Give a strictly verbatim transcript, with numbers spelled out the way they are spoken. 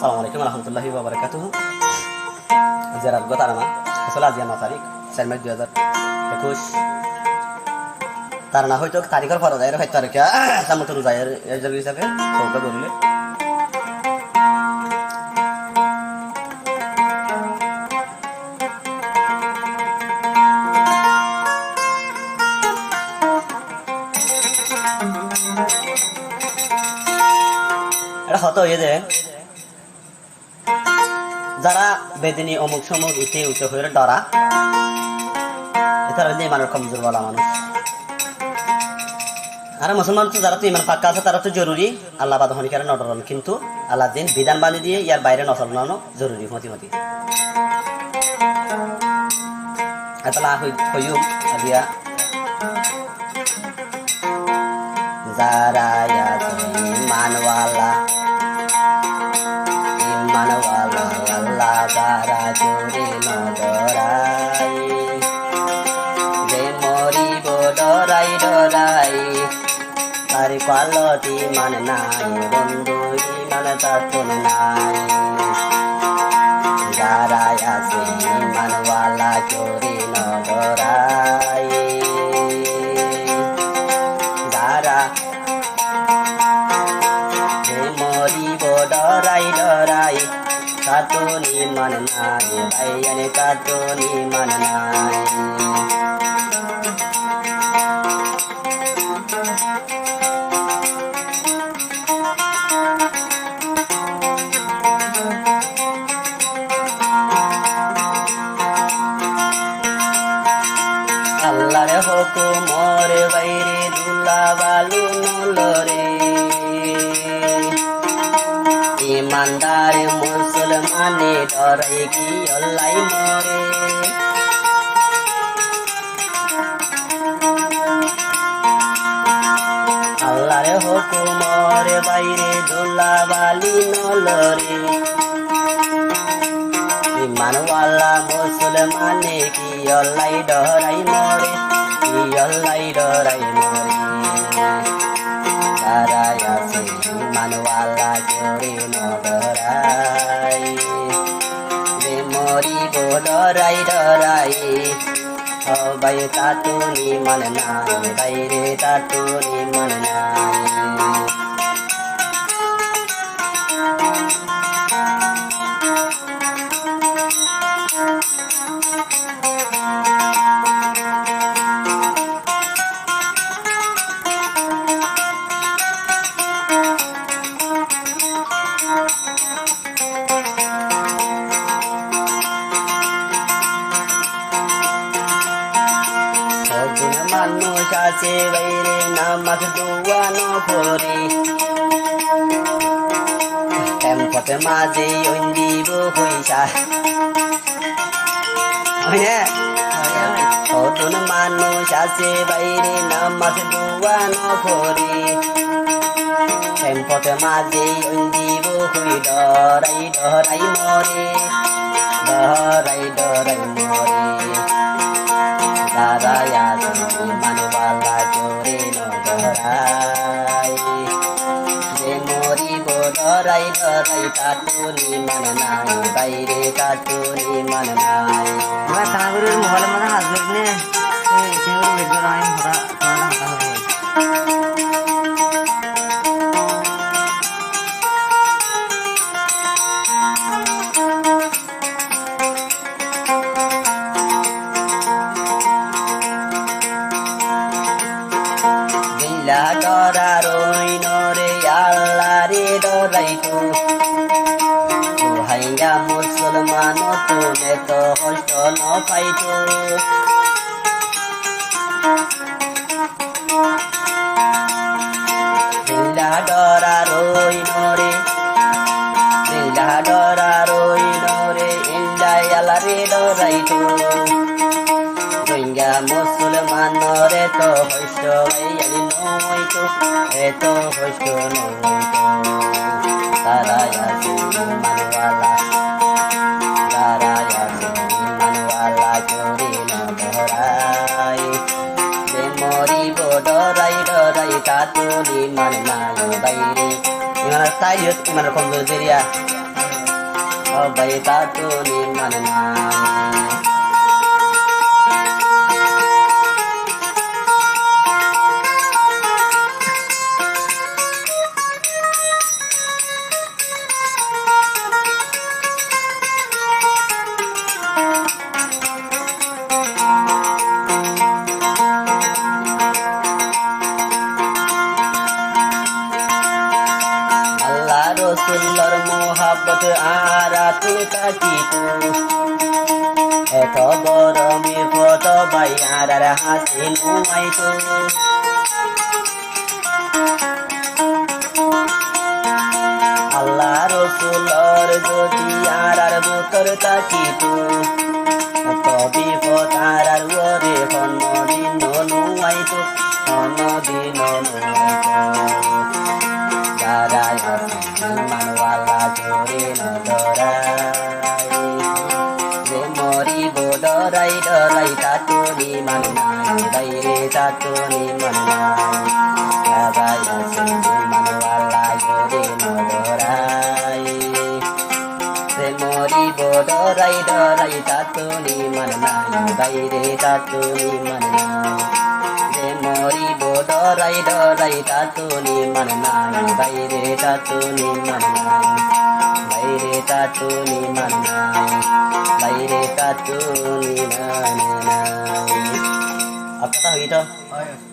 Assalamu alaikum warahmatullahi wabarakatuhu. Zerar gó tarana, asóle aijja no tarík, sair mac dui házar ekuic. Tarana hoito taríkor fore zaiyóre faitto ar ki, samutun zaiyóre, ezzar hísabe, tolka gorile. Eçé hotá óiye de, zara bedini omuk somuk ite ute hoiyóre dóra, ítara óilde imanor komzur wala manúic. Ar musolman to zara to iman fakka asé, tara to zoruri, Allah bade honikare no dóron, kintu Allah zin bidan bandi diye, yar baire no solon zoruri, foti foti. Etla hoi-, hoiyum, agiya. Zara asé iman wala, iman wala, wala, zara zuri no dórai. Ze moribo dórai dórai, tar kualot iman nai, bondú iman tattún nai. Zara asé iman wala zuri no dórai. Zara ze moribo dórai dórai, tattún iman nai, baiyain tattún iman nai. Allar hókumor baire dula balu no lore. Imandar musolmane dórai kiyólla more. Allar hókumor baire dula bali no lore. Iman wala musolmane kiyólla dórai more, kiyólla dórai more. Zara asé iman wala zuri no dórai. Ze moribo dórai dórai. Ó bái, tattún iman nai, bái re, tattún iman nai. Hodún manúic asé bái re, namaz dua no fore. Tempote maze óin dibo foisa. Óine? Hodún manúic asé bái re, namaz dua no fore. Tempote maze óin dibo hoi, dórai dórai more, dórai dórai more. Zara asé iman wala zuri no dórai. Ze moribo dórai dórai, tattún iman nai, bái re, tattún iman nai. Amar Tangurur mohol maze házir ne, e, Tangurur video nai, hora, hora hata hoi. Zeilla dórar óinore Alla re dóraito, Ruáingga musolmanottún eto hosto no faito. Zeilla dórar óinore, zeilla dórar óinore, endilla Alla re dóraito. Ruáingga musolmanor eto hosto bái añí no óito, eto hosto no óito. Zara asé iman wala, zara asé iman wala zuri no dórai. Ze moribo dórai dórai, tattún iman nai bái re. Imanor taiyot, imanor komzuri zeriya. Ó bái, tattún iman nái. Allah Rosulor muhabbot añárattú tákito, eto boro bifot bái añárar hañsé nuaito. Allah Rosulor zodi añárar bútore tákito, to bifot añárar uore honodin no nuaito, honodin no nuaito. Darai asé iman wala zore no dorai. Ze moribo dorai dorai, tattún iman nái, bái re, tattún iman nái. Darai asé iman wala zore no dorai. Ze moribo dorai dorai, tattún iman nái, bái re, tattún iman nái. Ze moribo dorai dorai, tattún iman nái, bái re, tattún iman nái. Bái re, tattún iman nái, bái re, tattún iman nái. Ar hotá hoito?